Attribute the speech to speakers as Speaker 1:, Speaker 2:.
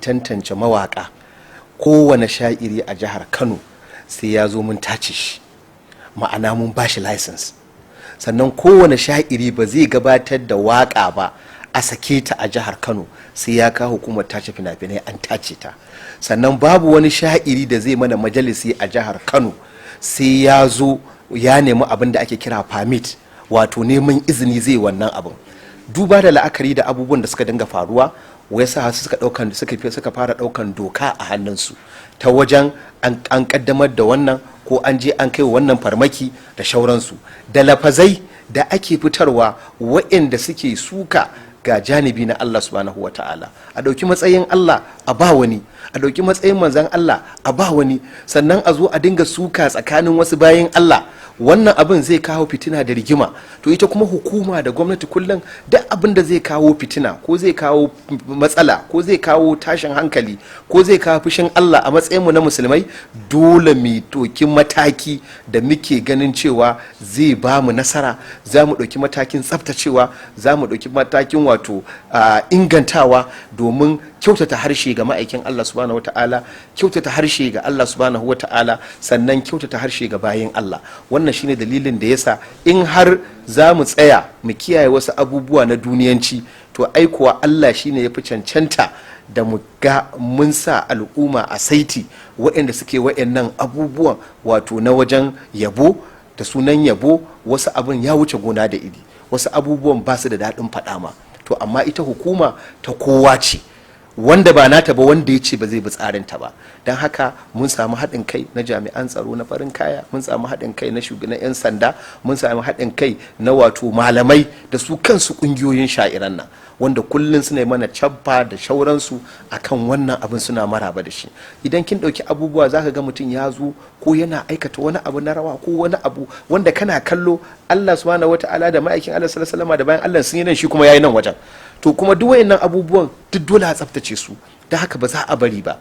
Speaker 1: Tantance mawaka, kowane sha'iri a jihar Kano sai ya zo mun tace shi, ma'ana mun ba shi license. Sannan kowane sha'iri ba zai gabatar da waka ba a sake ta a jihar Kano sai ya kawo hukumar tace fina-finai an tace ta. Sannan babu wani sha'iri da zai mana majalisi a jihar Kano sai ya zo ya nemi abin da ake kira permit, wato neman izini zai wannan abin. Duba da la'akari da abubuwan da suka dinga faruwa, wai sa suka daukan suka suka fara daukan doka a hannunsu ta wajen an kaddamar da wannan ko an je an kai wannan farmaki da shauransu, da lafazai da ake fitarwa waɗanda suke suka ga janibi na Allah Subhanahu wa Ta'ala. A ɗauki matsayin Allah a ba wani, a ɗauki matsayin manzan Allah a ba wani, sannan a zo a dinga suka tsakanin wasu bayan Allah. Wannan abin zai kawo fitina da rigima. To ita kuma hukuma da gwamnati, kullum duk abin da zai kawo fitina ko zai kawo matsala ko zai kawo tashin hankali ko zai kawo fushin Allah, a matsayinmu na musulmai dole mu ɗauki mataki da muke ganin cewa zai ba mu nasara. Za mu ɗauki matakin tsaftacewa, za mu ɗauki matakin wato ingantawa domin kyautata harshe ga ma'aikin Allah Subhanahu wata'ala, kyautata harshe ga Allah Subhanahu wata'ala, sannan kyautata harshe ga bayin Allah. Wannan shine dalilin da yasa in har za mu tsaya mu kiyaye wasu abubuwa na duniyanci, to ai kuwa Allah shine ya fi cancanta da mu ga mun sa al'umma a saiti, waɗanda suke waɗannan abubuwan, wato na wajen yabo da sunan yabo. Wasu abin ya wuce gona da iri, wasu abubuwan ba su da daɗin faɗa ma. To amma ita hukuma ta kowa ce, wanda ba nata ba, wanda ya ce ba zai bi tsarinta ba. Don haka mun samu haɗin kai na jami'an tsaro na farin kaya, mun samu haɗin kai na shugaban 'yan sanda, mun samu haɗin kai na wato malamai da su kansu ƙungiyoyin sha'iran nan, wanda kullum suna yi mana cabba da shauransu akan wannan abin, suna maraba da shi. Idan kin ɗauki abubuwa, zaka ga mutum ya zo ko yana aikata wani abu na rawa ko wani abu wanda kana kallo Allah Subhanahu wata'ala da ma'aikin Allah sallallahu alaihi wasallam da bayan Allah sun yi nan, shi kuma yayi nan wajen. To kuma duk wayannan abubuwan duk dole a tsaftace su, da haka ba za a bari ba.